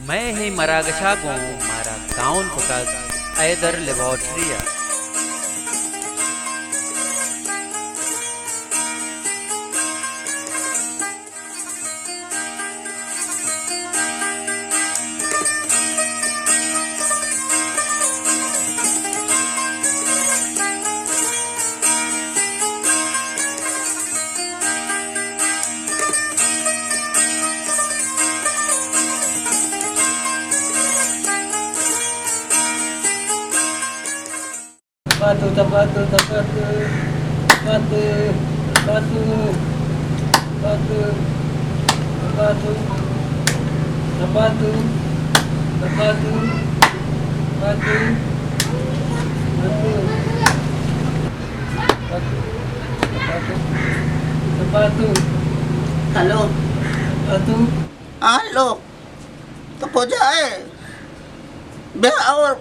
مئے اے مراگش ءَ گوں مارا تعاون کتگ حیدر لیبارٹری ءَ۔ تپاتو، تپاتو، تپاتو، تپاتو، تپاتو، تپاتو، تپاتو، تپاتو، تپاتو، تپاتو۔ ہیلو۔ تپاتو۔ ہاں، ہیلو۔ تو کجا ئے؟ بیا اور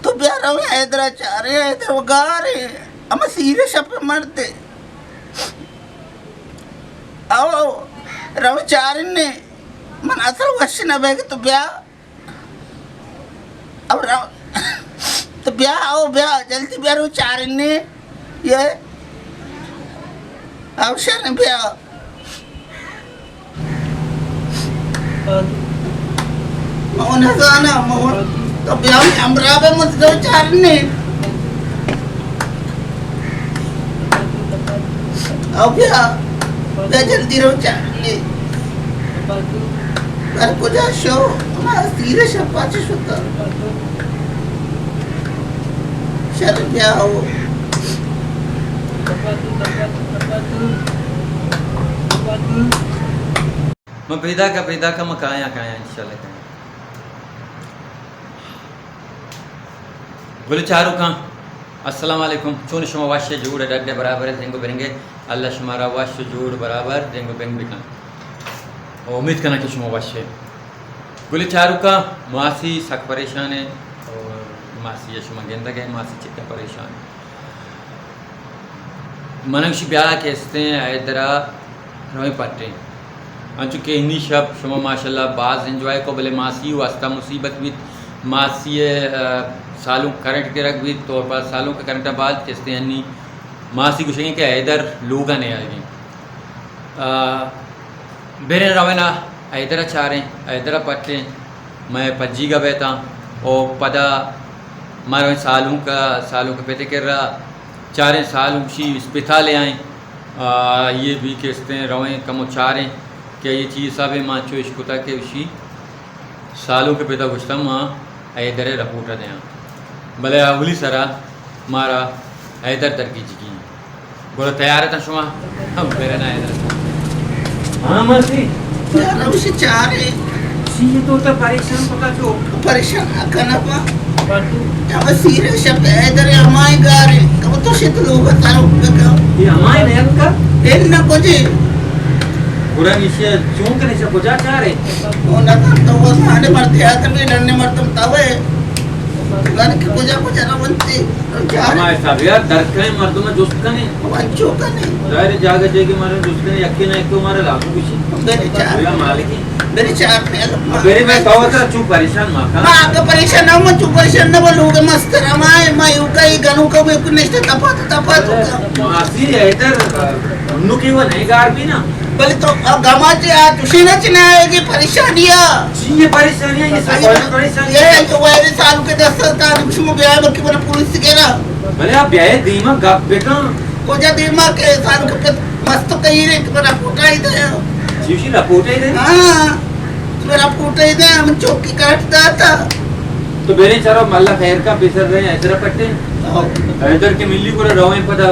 تو بیا رویں حیدر ءَ چاریں، حیدر ءَ گاریں، ہما سیریں شپ ءَ مردے۔ او، رویں چاریں نے، من اصل وش نہ بے کہ تو بیا۔ او رو، تو بیا، او بیا، جلدی بیا رویں چاریں نے۔ یہ، او شر بیا۔ من نزاناں، من تو بیا ہمراہ بے، من تو چارنے۔ او بیا، بیا جلدی رو چارنے۔ گھر کجا شو؟ ما سیرے شپا چہ شتا۔ شر بیا ہو۔ من پیداک ءَ، پیداک ءَ من کایاں، کایاں، انشاءاللہ کایاں۔ گل چاروکاں، السلام علیکم۔ چون شما وش ئے، جوڑ ئے، ڈڈ ئے، برابر ئے، زنگ ءُ برنگ ئے؟ اللہ شمارا وش ءُ جوڑ برابر زنگ ءُ بنگ بکن۔ ءُ امید کناں کہ شما وش ئے۔ گل چاروکاں، ماسی سک پریشان ئے ءُ ماسی ءَ شما گندگ ئے، ماسی چکا پریشان ئے۔ من گوشی بیا کہ استیں حیدر ءَ رویں پٹیں۔ انچو کہ انی شپ شما ماشاءاللہ باز انجوائے کو، بلے ماسی واسطہ مصیبت بیت۔ ماسی ءَ، آ، سالونک کرنٹ گرگ بیت، تو پہ سالونک کرنٹ ءَ بعد کہ استیں انی ماسی گوشگیں کہ حیدر لوگ ءَ نیائیگیں۔ آ، بریں رویں ءَ حیدر ءَ چاریں، حیدر ءَ پٹیں، مئے پجیگ ءَ بیتاں، او پدا ما رویں سالونک ءَ، سالونک ءِ پت ءِ کرا چاریں، سالونک شی اسپتال ءَ آئیں، آ، آئی ءَ بھی کہ استیں رویں کمو چاریں کہ یہ چیز حساب ءَ ما چو اش کتا کہ اشی سالونک ءِ پت ءَ گوشتہ ما حیدر ءِ رپورٹ ءَ دیاں، بلے اولی سرا مارا حیدر درگیجگی۔ گڑا تیار اتاں شما؟ ہم برنا حیدر۔ ہاں ماسی۔ یار، ہمشی چارے۔ چی تو تا پریشان پکا چو؟ پریشان کنا پا۔ یا سیرے شپ حیدر ہمائیں گارے۔ کم تو شت لوگ تارو بکا۔ یہ ہمائیں نیت کا؟ ان نہ کجے۔ گڑا نشے چون کنے چا کجا چارے؟ او نہ تو وہ سانے مرتے آدمی ڈننے مردم تاوے۔ گن کہ کجا کجا نہ بنتے۔ ہما حساب یار، درکائیں مردم جست کنے۔ انچو کنے۔ ظاہر ہے جاگہ جاگہ مارا جست کنے، یکے نہ یکے مارا لازم گوشی۔ میرے چار۔ یا مالکی۔ میرے چار پہ۔ میرے میں کہو تھا چو پریشان ما کا۔ ما آگا پریشان نہ، من چو پریشان نہ، وہ لوگ مستر ہمائے، ما یو کا، یہ گنو کا، وہ نشتے تپا تو، تپا تو کا۔ ماسی حیدر، انو کی وہ نہیں گار بھی نا۔ بلے تو اب گما چے آ چوشیں نہ چنا آئے گی پریشانی آ۔ چی یہ پریشانی ہے؟ یہ سب یہ، پریشانی یہ ہے۔ ہے کہ وائرس آلو کے دست تا شما بیا بلکہ بنا پولیس کے نا۔ بلے آپ بیائے دیما گپ بکن۔ کجا دیما کے سالو کے پت مست کئی رے کہ بنا پوٹائی دے۔ چیوشی لا پوٹائی دے؟ ہاں۔ میرا پوٹائی دے، ہم چوکی کاٹ داتا۔ تو بیرے چارو ملا خیر کا پیسر رہے ہیں، حیدر پٹے۔ حیدر کے ملی کو رویں پدا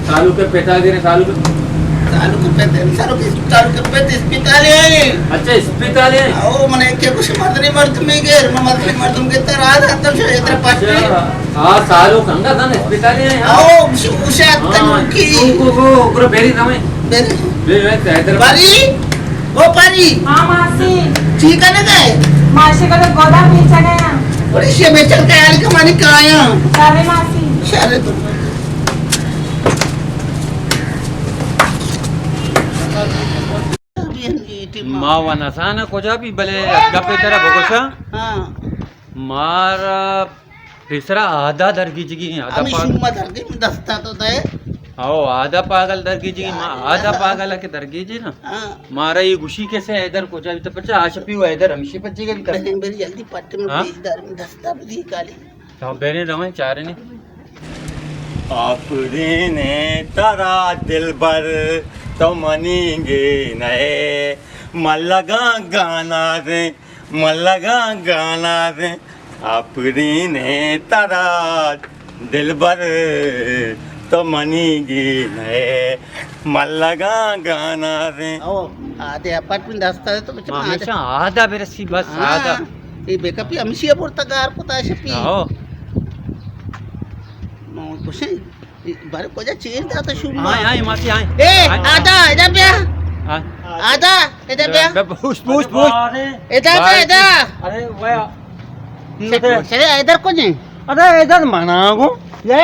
سالو کے پتا گرے، سالو کے سالو کے پت، سالو کے، سالو کے پت اسپتال ہے۔ اچھا، اسپتال ہے۔ او، من ایک کے کچھ مدنی مردم میں گیر، میں مدنی مردم کے تر آ جاتا ہوں، شاید ادھر پاس میں۔ اچھا۔ ہاں، سالو کنگا تھا نا، اسپتال ہے۔ او، شو، شاید ہاں، تنو کی۔ او، او، او، پورا بیری رویں۔ بیری۔ بیری رویں، حیدر۔ باری، او پاری۔ ہاں، ماسی۔ چی کنے گئے؟ ماشی کا تو گودا بیچا گیا۔ بڑی شے میں چل کے آلی کمانی کایا۔ شارے ماسی۔ شارے تو۔ ما و نزاناں کجا بی، بلے یک گپے ترا بگوشاں۔ ہاں۔ مارا پیسرا آدا درگیجگی ایں، آدا ہمیں پاگ-، شوما درگی من دستا تو دے۔ او، آدا پاگل درگیجگی، ما آدا پاگل کہ درگیجی نا۔ ہاں۔ مارا یہ گوشی کسے حیدر کجا بی، تو پچا آشپی و حیدر ہمشی پچی گئی تھا۔ بری، بری جلدی پٹ میں ہاں؟ پیش دار، من دستا بھی کالی۔ تو بیرے رویں چارے نے۔ آفرین ترا دلبر، تو منی گے نئے، ملگاں گانا دیں، ملگاں گانا دیں۔ آفرین ترا دلبر، تو منی گے نئے، ملگاں گانا دیں۔ او، آدے اپارٹمنٹ دستا دے تو بچہ ہمیشہ آدے۔ آدا برسی بس، ہاں، آدا۔ یہ بیک اپ ہی ہمیشہ برتا گار کو تا شپی۔ آو۔ نو گوشے، بارے کجا چیر دا تو شروع۔ ہاں، ہاں، ماسی، ہاں۔ اے، ہاں۔ آدا، ادا بیا۔ ہاں۔ آدا، ادا بیا۔ بے، بے، پوچھ، پوچھ، پوچھ۔ ادا بیا، ادا۔ ارے، ویا۔ شرے، ادھر کو جی؟ ارے، ادھر منا گو۔ یہ؟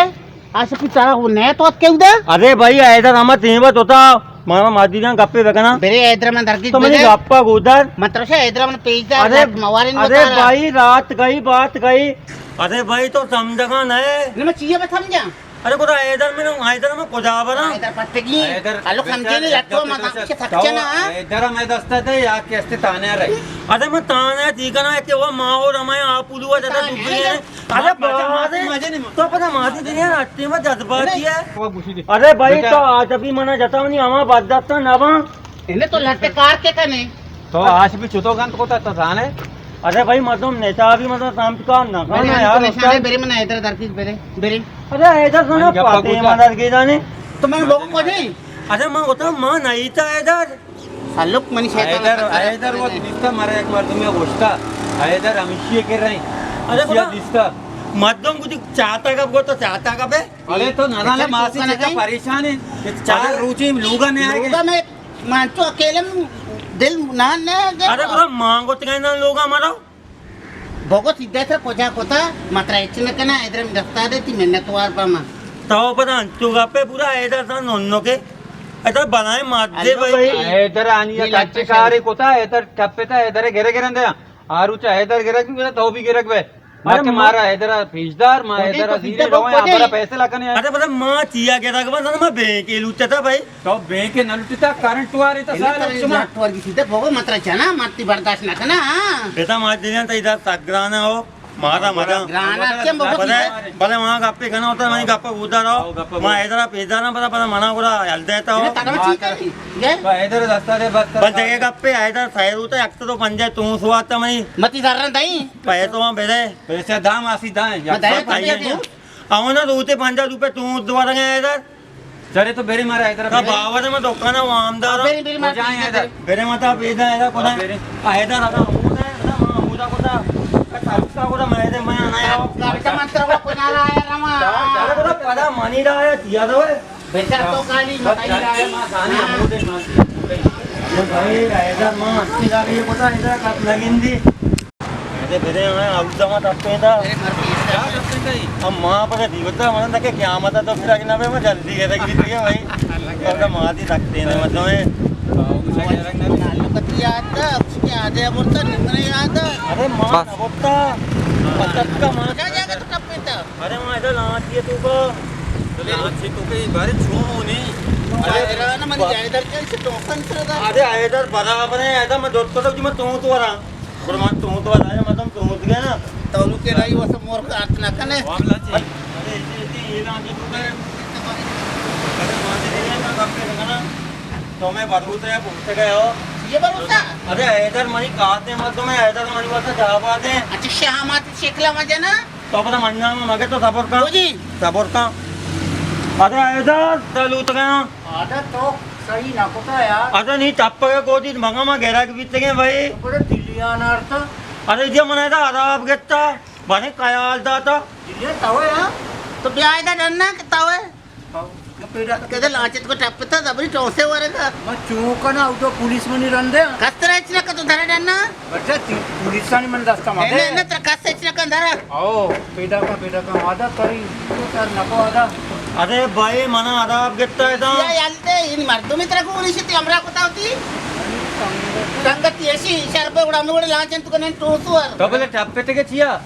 آ شپی ترا وہ نئے تو ات کے ادا؟ ارے بھائی، حیدر احمد تیمت ہوتا، ماما مادی جان گپے بکنا۔ برے حیدر من درگیج تو منی بلے۔ گپا گودر۔ من ترشا حیدر من پیش دار، ارے، رات موارے ارے نوتا۔ بھائی، رات گئی، بات گئی۔ ارے بھائی، تو سمجھگا نہ ہے۔ نہ، میں چیئے بس سمجھا۔ ارے خدا، حیدر میں نہ، حیدر میں کجا برا؟ حیدر پٹگی۔ حیدر الو سمجھے نہیں، لٹو مگا، سچا نا۔ حیدر میں دستا دے، یا کیسے تانے رہے؟ ارے میں تانے ٹھیک ہے نا، کہ وہ ماں اور ہمیں آپ پلوا جاتا، ڈوبے ہیں۔ ارے بابا، تو پتہ ماتی دنیا اٹی میں جذباتی ہے۔ ارے بھائی، تو آج ابھی منا جتا نہیں، ہما بد دستا نہ با۔ انہیں تو لٹکار کے کنے۔ تو آج بھی چھتو گند کو تا تسانے۔ ارے بھائی، مردم نیتا بھی مردم سامت کار نہ کرنا یار، نشانے استاد۔ برے من حیدر درکیز برے، برے۔ ارے حیدر سنا پاتے مدد کے جانے۔ تو میں بگو کو نہیں۔ ارے میں ہوتا ماں نہیں تھا حیدر۔ سلوک منی شیطان حیدر، حیدر وہ دیستا، مارا یک مردمی گوشتا، حیدر ہمیشی کے رہی۔ ارے خدا دیستا۔ مردم کو چاہتا کب کو تو چاہتا کب ہے؟ ارے تو نہ جانے ماسی چچا پریشان ہے۔ چار روچی لوگا نہیں آئے گے۔ لوگا میں مان تو اکیلے دل نہ نہ۔ ارے خدا مانگو تکے نا لوگا مارا۔ بگو سیدھا ترا کجا کتا، ما ترا ہچ نہ کنا، ادھر ہم دستا دے تی منت وار پا ما۔ تو پدا انچو گپے پورا ایدا سان نونو کے، ایدا بلائیں مات دے بھائی۔ ایدا آنی یا کچے کارے کتا، ایدا ٹپے تا، ایدا گرے گرن دے۔ آرو چا ایدا گرک بھی تو بھی گرک بے۔ ارے مارا ایدا پیشدار، ما ایدا زیرے رویں، آبرا پیسے لکنے۔ ارے پدا ما چیا گرک بس ما بینکے لوٹتا بھائی۔ تو بینک نہ لوٹتا، کرنٹ وارے تا سال شما۔ کرنٹ وار کی سیدھا بگو مترا چنا، ماتی برداشت نہ کنا، ہاں۔ بیٹا ما دنیا تا ادا سگرانا ہو، مارا مارا۔ گرانا کیم بگو بلے، سیدھا۔ بلے وہاں گپے کنا ہوتا، وہیں گپا ہوتا رہو۔ ما ادھر پیدا نہ پتا، پتا منا گورا ہل دیتا ہو۔ تکڑا چیز ہے۔ تو ادھر دستا دے بس۔ بس جگہ گپے ادھر سیر ہوتا، یک تو پنجے تو سواتا میں۔ متی زرن دائی۔ پیسے وہاں بدے۔ پیسے دام آسی دائیں۔ ما دائیں۔ آوانا دوتے پنجاہ روپے تو دوارا گئے ادھر۔ چلے تو برے مارا حیدر، تا برے۔ باور میں دکانا وامدار۔ برے، برے مارا جائیں حیدر۔ برے متا پیدا حیدر کونا۔ برے۔ حیدر ادا ہودا ہے، ادا ما ہودا کوتا۔ کا سبتا کوتا میں دے میں نہ آؤ۔ کا منتر کو کونا لا آیا رما۔ چلے کوتا پدا منی لا آیا دیا دو۔ بیچا تو کالی بس متائی لا آیا۔ ما سانے ہمودے مانتی۔ بھائی حیدر ما اسی لا یہ کوتا حیدر کپ لگندی۔ بدے، بدے، ہمیں آؤٹ دما تپے دا۔ ارے مر پیسہ۔ کیا تپے دا؟ ہم ماں پر دیوتا من تک قیامت تو پھر اگنا پہ میں جلدی ہے تک بھی ہے بھائی۔ تو ماں دی تکتے نے مطلب ہے۔ نالو کتی یاد تھا، اس کے آدھے بولتا، نمرے یاد تھا۔ ارے ماں بس۔ بولتا۔ پتت کا ماں۔ کیا جا کے تو تپے دا؟ ارے ماں ادھر لانچ یہ تو کا۔ لانچ یہ تو کے بارے چھو نہیں۔ ارے نا من جائے در کے سے ٹوکن سے دا۔ ارے ادھر برابر ہے، ادھر میں دوست کو تو میں تو تو رہا۔ گڑا من تو تو آیا، مردم تو تو گیا نا۔ تو نو کے رائی واسه مور کارت نہ کنے۔ ارے، ارے، ارے، یہ نا کہ تو کہ، ارے، ماتے دے نا، کب پہ لگنا؟ تو میں بھروسہ ہے، پوچھ گئے ہو۔ یہ بھروسہ؟ ارے، حیدر منی کاتے مردم ہے، حیدر منی واسه جواب آتے۔ اچھا، شہامات شکل مجھے نا۔ تو پتا مننا میں مگے تو صبر کا۔ جی۔ صبر کا۔ ارے، حیدر، تلوت گیا۔ آدا تو صحیح نہ کتا یار۔ آدا نہیں ٹپ کے کو دی مگا ما گرا کے بیتے گئے بھائی۔ تو بڑے دلیان آرتا۔ ارے جی من ایدا عذاب گتا، بنے خیال داتا۔ دلیان تاوے ہاں؟ تو بیا ایدا ڈننا کہ تاوے؟ پیدا کدے لانچت کو ٹپتا زبری ٹوسے ورگا۔ ما چون کنا او تو پولیس منی رندے۔ کستر اچنا کہ تو دھرا ڈننا؟ بچا تی-، پولیسانی من دستا ما۔ نہ، نہ، ترا کس اچنا کن دھرا۔ او، پیدا کا، پیدا کا، آدا تری، تو تر نکو آدا۔ ارے بھائی، منا عذاب گتا ہے دا۔ یا یلتے، ان مردمی ترا کو پولیس تی امرا کتا ہوتی؟ سنگتی ایشی، شربے گڑا ہمے وڑے لانچ انت کنن ٹوسو ار۔ تو بلے ٹپ پہ تگے چیا؟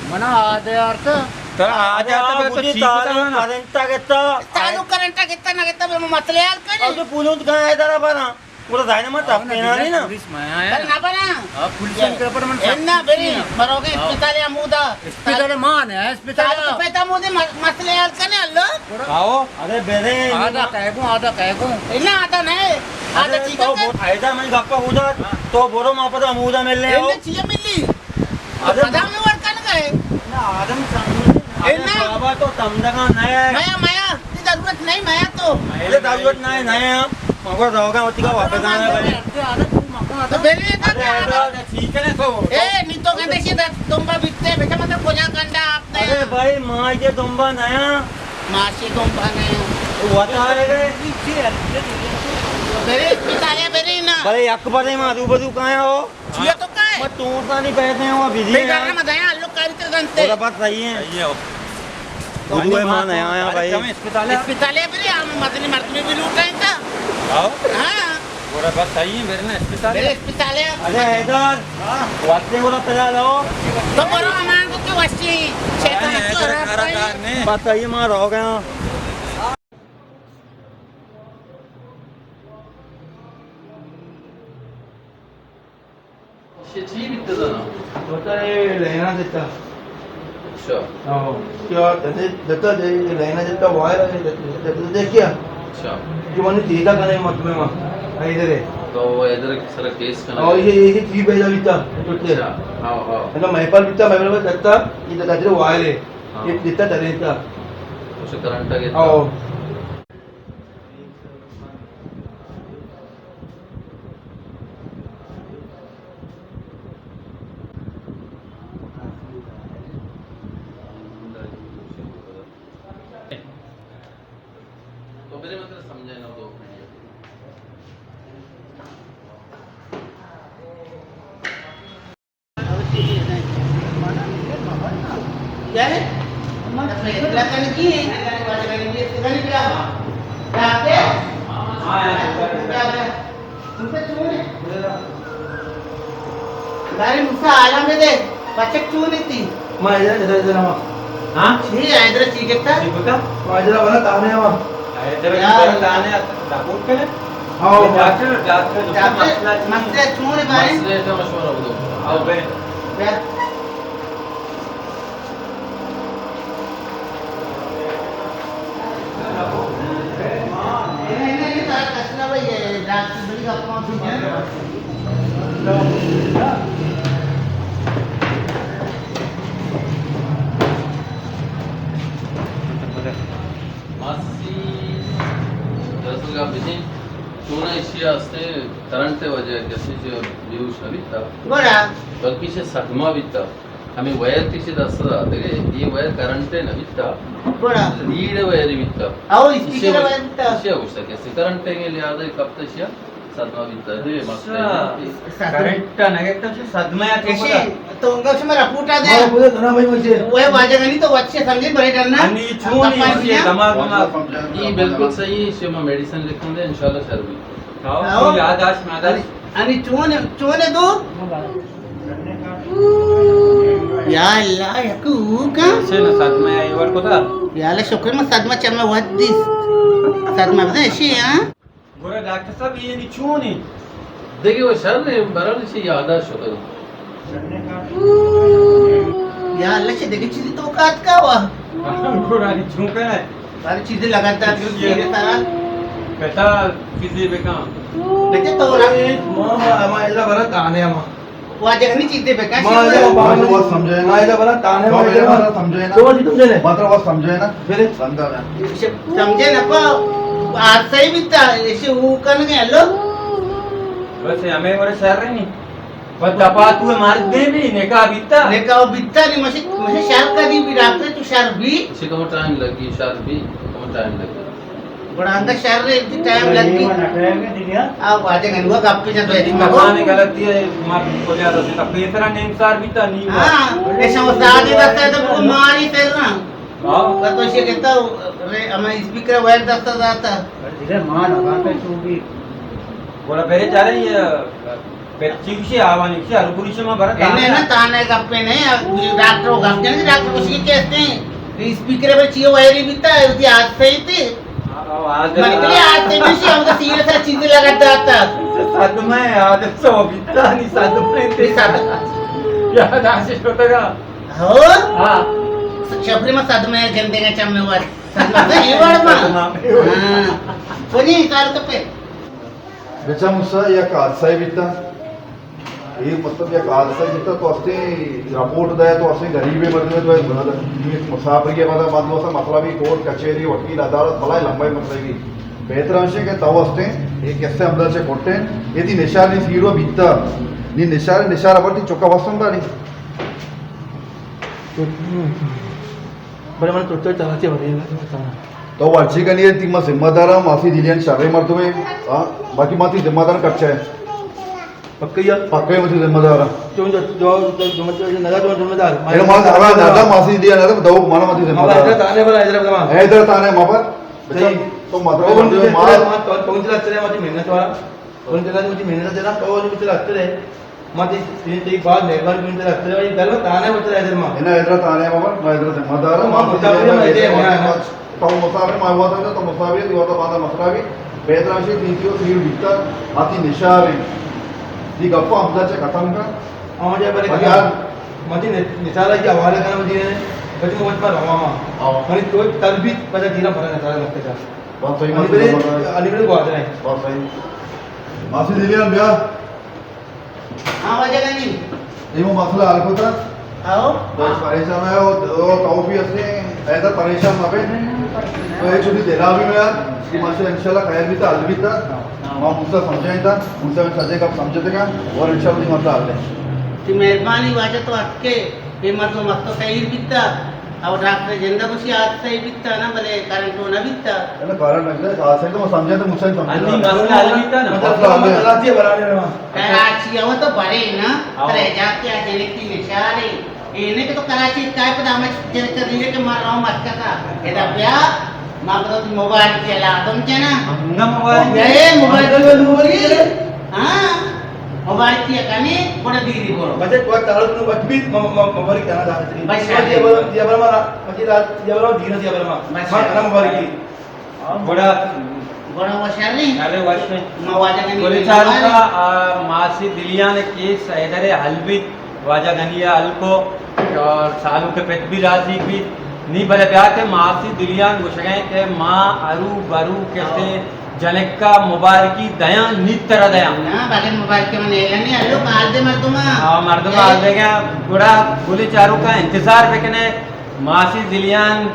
منا آدے آرتا۔ ترا آدے آرتا بلے تو چی کتا نا؟ کرنٹا گتا۔ تعلق کرنٹا گتا نہ گتا بلے مسئلہ حل کنی۔ اب تو پولوت گاں ہے دارا بارا۔ گڑا زاہد احمد ٹپینانی نا۔ پولیس میں آیا۔ بلے نہ بنا۔ ہاں، پولیس ان کے اوپر من انا بری، مروگے ہاں۔ اسپتال ہمودا۔ اسپتال مان ہے، اسپتال۔ تو پیتا مودے م-، مسئلے حل کنے اللہ۔ آؤ۔ ارے بیرے۔ آدھا کہے گو، آدھا کہے گو۔ انا آدھا نہیں۔ آدھا ارے ٹھیک تو ہے۔ بو-، ایدا من گپا ہودا، تو برو ما پدا ہمودا مل لے آؤ۔ انا چیئے ملی؟ ارے پدا ہمیں ورکن گئے۔ نا، آدم سمجھ۔ اے نا۔ بابا تو تمدگا نہ ہے۔ میا، میا، تی ضرورت نہیں، میا تو۔ اے ضرورت نہیں، نہیں ہم۔ مگر روگا ہوتی کا واپس آنا ہے بھائی۔ تو بیلی نا ارے، کیا؟ ارے، ٹھیک ہے نا تو۔ اے، نی تو گندے سی در تمبا بیتے، بیٹا مطلب کجا کنڈا آپ نے؟ ارے بھائی، ماں یہ تمبا نیا۔ ماسی تمبا نیا۔ وہ بتا رہے۔ بیلی اسپتالے بیلی نا۔ بھائی، یک بارے ماں رو بدو کہاں ہو؟ چیا تو کائے؟ میں تو سانی پیسے ہوں، ابھی بے گھر میں دیا، لوگ کاری تے دنتے۔ وہ بات صحیح ہے۔ صحیح ہے۔ اردو ہے، مان آیا، آیا ارے، بھائی۔ کم اسپتال ہے؟ اسپتال ہے، بھئی، ہم مدنی مرد میں بھی لوٹ رہے تھا۔ آؤ۔ ہاں۔ وہ بات صحیح ہے، میرے نا اسپتال ہے۔ میرے اسپتال ہے۔ ارے، حیدر، وقت ہے، وہ پہلا لاؤ۔ تو برو، امان کو کیوں وشی؟ شیطان ارے، کو حیدر، رات کارا کار نہیں۔ بات صحیح ہے، ماں رو گیا۔ چی بیتگ نا؟ پتہ اے لینا جتا۔ اچھا۔ ہاں۔ کیا تنے جتا دے، لینا جتا، وائر جتا، دیکھ کیا؟ اچھا۔ جو منی دیتا کنے مت میں وہاں، ادھر ہے۔ تو وہ ادھر سر کیس کنا اور ہے۔ یہ، یہ چیز پیدا بیتا، چھوٹے۔ اچھا۔ ہاں، ہاں۔ مطلب، میں پر بیتا، میں پر جتا، یہ جتا ادھر وائر ہے۔ ہاں۔ یہ جتا درے تا۔ اسے کرنٹ آ گیا۔ ہاں۔ تو میرے مطلب سمجھے نا دو منٹ۔ کیا ہے؟ داری موسیٰ عالم دے، بچک چون تھی؟ ما ادھر، ادھر، ادھر، ہاں۔ ہاں؟ چی ہے، ادھر چی کتا؟ چی کتا؟ ما ادھر والا تانے ہوا۔ ادھر یار۔ والا تانے، داپور کے؟ ہاں، ڈاکٹر، ڈاکٹر، ڈاکٹر، مسئلہ چی ہے؟ مسئلہ چون ہے بھائی؟ مسئلہ کا مشورہ ہو دو۔ آؤ بے۔ بے۔ ماسی، دراصل گپ بجیں، چوناہا ایشی ءَ استیں کرنٹ ءِ وجہ ءَ کسے چہ بیہوش نہ بیتگ، گڑا؟ بلکہ ایشی ءَ صدمہ بیتگ۔ ہمے وائر کہ ایشی دست ءَ داتگ، اے وائر کرنٹ ءِ نہ بیتگ، گڑا؟ لیڈ ءِ وائر بیتگ۔ او، اسپیکر ءِ وائر بیتگ۔ ایشی ءَ گوشتگ کسے کرنٹ ءِ لحاظ ءَ کپتگ، ایشی ءَ صدمہ بیتگ، دے مسئلہ۔ اچھا۔ کرنٹ ءَ نہ گپتگ، چہ صدمہ ءَ تو ایشی پدا۔ تو انگا شما رپورٹ ءَ دے۔ ہاں، بولے تو نا بھائی مجھے۔ وہ واجہ گنی تو اچھے سمجھے بڑے ڈرنا۔ انی چون ایشی دماغ، دماغ۔ یہ بالکل صحیح ہے، شما میڈیسن لکھن دے، انشاءاللہ شر بیت۔ ہاں، ہاں۔ یاد آش، یاد آش۔ انی چون، چون ہے تو؟ یا اللہ، یک اوکا۔ ایشی نہ صدمہ یا ایور کو تھا۔ یا اللہ، شکر میں صدمہ چمے ود دیس۔ صدمہ بزن ایشی، ہاں؟ گڑا ڈاکٹر صاحب، اے نی چون انت؟ دگہ وہ شر نے، برحال چی یادداشت شتگ۔ یا اللہ، چی دگہ چیزی تو کات کا وا؟ گڑا نی چون کنے؟ بارے چیزی لگا دات، چیزی سارا۔ پتا چیزی بکن۔ بیٹے تو را۔ ما، ما، ما اللہ برا تانے ما۔ واجہ کنی چیتے بکا، ما شیو۔ ادا بات وت سمجھے نا۔ ما ادا بلا تانے ما، ما ادا بات سمجھے نا۔ تو جی تم جنے۔ بات وت سمجھے نا۔ بلے۔ سمجھا نا۔ سمجھے نا پا، آج صحیح بیتا، ایشی وہ کن گئے لو۔ بس ہمیں ورے شر نہیں۔ پر دپا تو مار دے بھی، نکاح بیتا۔ نکاح بیتا نہیں، مشی، مشی شر کا دی بھی ڈاکٹر تو شر بھی۔ اسی کم ٹائم لگی، شر بھی، کم ٹائم لگی۔ گڑا انگا شر ریتی ٹائم لگتی۔ آ واجہ گنوا گپ پہ جان تو ایسی مگو۔ مکان غلطی ہے، ما کو جا رہا تھا، پیسرا نیم سار بیتا نیم۔ ہاں، ایسا استاد ہی رہتا ہے تو وہ ماری پھر نا۔ ہاں۔ پر تو اسے کہتا، رے، ہمیں اسپیکر وائر دستا داتا۔ دیکھے، مان آتا ہے تو بھی۔ گڑا برے چارے، یہ پت چی گوشی، آوانی گوشی، ہر گوشی ما برا انہیں نہ، تانے گپے نہ، ڈاکٹر گپ جن، ڈاکٹر گوشی کہ اسپیکر پر چیو وائری بیتا، ہوتی آج صحیح تھی۔ آواز من کے لیے آج صحیح گوشی، ہم تو سیریس ہے، چیزیں لگا داتا۔ صدمہ ہے، عادت سو بیتا، نہیں صدمہ ہے، نہیں صدمہ۔ یاد آشش ہوتا گا۔ ہو؟ ہاں۔ شبری ما صدمہ ہے، جن دیگا چم میں وار۔ صدمہ ہے، یہ وار ما۔ صدمہ ہے۔ ہاں۔ کوئی نہیں، کار تو پہ۔ بچا موسیٰ، یک حادثہ بیتا۔ اے مطلب یک حادثہ بیتا، تو استے رپورٹ دے، تو استے غریب مردم، تو مسافری کے بعد بند ہوا، مسئلہ بھی کورٹ کچہری، وکیل، عدالت، بلائے لمبے مسئلہ بھی۔ بہتر ہمشے کہ تو استے ایک کسے ہمدا چے کوٹے، یہ تی نشار نہیں سیرو بیتا۔ نی نشار، نشار ابر تی چکا واسم داری۔ بلے من تو تو چلا چے بھرے۔ تو ورچی کنی ہے، تی ما ذمہ دار ہم، ماسی دلیان شرے مردمے، ہاں، باقی ما تی ذمہ دار کچا ہے۔ پکا یا؟ پکا ہے، ما تی ذمہ دار ہم۔ چون جو، جو، جو، جو، جو، نگا چون ذمہ دار۔ اے ما ذرا نہ دا، ماسی دلیان نہ دا، دو مانا ما تی ذمہ دار۔ حیدر تانے بلا، حیدر بلا۔ حیدر تانے ما پر۔ بچا، صحیح۔ تو مدرو تو بندے ما۔ ما تو، تو چلا چلے، ما تی محنت والا۔ تو چلا، تو تی محنت چلا، تو چلا چلے۔ ما تی، تی، تی بعد مہربانی کنی ترا ترا، ولی دل ما تانے بچرا ادھر ما۔ انا ادھر تانے بابا، ما ادھر ذمہ دار ہم، ما مسافر ما ادھر ما۔ تو مسافر ما ہوا تھا، تو مسافر دی ہوتا باتا مسئلہ بھی، بہتر ہمشی تی تی سیل بیتا، آتی نشار ہیں۔ دی گپا ہمدا چے ختم کا۔ ہاں، جا بلے بلے۔ ما تی نشارہ کی حوالہ کرنا مجھے ہے، بچ مو بچ ما روا ما۔ ہاں۔ منی تو تربیت پتا دیرا پتا نشارہ لگتے کا۔ بات صحیح، علی بلے، علی بلے گوادر ہے۔ بات صحیح۔ ماسی دلیان بیا۔ ہاں، واجہ گنی۔ ایمو مسئلہ حل کتا۔ آؤ۔ بس پریشان ہے، او، او تو بھی اسے، ایسا پریشان مہ بے۔ تو یہ چھوٹی دلا بھی میں یار، کہ ماشاءاللہ انشاءاللہ خیر بیتا، حل بیتا۔ ہاں۔ ما موسیٰ سمجھائیں تھا، موسیٰ میں سجے کا سمجھتے کا، اور انشاءاللہ مسئلہ حل ہے۔ تی مہربانی واجہ تو اتکے، یہ مسئلہ مستو خیر بیتا۔ او ڈاکٹر جند گوشی حادثہ ہی بیتا نا، بلے کرنٹ نہ بیتا۔ نہ، کرنٹ نہ بیتا، حادثہ تو سمجھے تو مجھ سے سمجھے انی نا۔ مسئلہ حل بیتا نا۔ مسئلہ حل ہے۔ کراچی ہے، کراچی او تو بڑے نا، ہاں۔ ترے جاتے آ جنک کی نشارے۔ اے نے کہ تو کراچی کا پتا ہمیں جنک ریلے کے مار رہا ہوں مت کا۔ ادا بیا، ما تو مبارک کے لا تم جنا۔ نہ مبارک۔ اے مبارک مبارک۔ ہاں۔ مبارکی ءَ کنے، گڑا دیری برو۔ بچے کوئی تعلق نو بچ بیت، م-، م-، مبارک جانا جاتے تھے۔ بس۔ یہ بر-، یہ بر ما، یہ بر ما دینا، یہ بر ما۔ بس۔ ما کنا مبارکی۔ گڑا۔ گڑا وہ شر نہیں۔ ارے وش نہیں۔ ما واجہ گنی بولے چاروں کا، آ، ماسی دلیان کیس حیدر حل بیت، واجہ گنی حل کو، اور سالو کے پت بھی راضی بیت۔ نی بلے بیا کہ ماسی دلیان گوشگیں کہ ما ارو برو کسے جنکا مبارکی دیاں نی ترا دیاں۔ نا، بلے مبارکی من ایلانی الو کال دے مردما۔ آ، مردما حال دے گیا۔ گڑا گلی چاروں کا انتظار بکنے۔ ماسی دلیان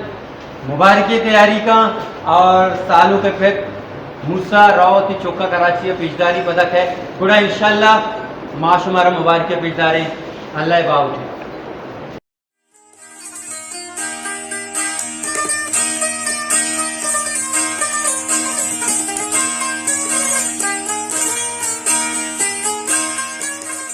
مبارکی تیاری کا اور سالو کے پت موسیٰ راو تی چوکا کراچی پیشداری پدا کھے۔ گڑا انشاءاللہ ما شمارا مبارکی پیشداریں۔ اللہ باوٹی۔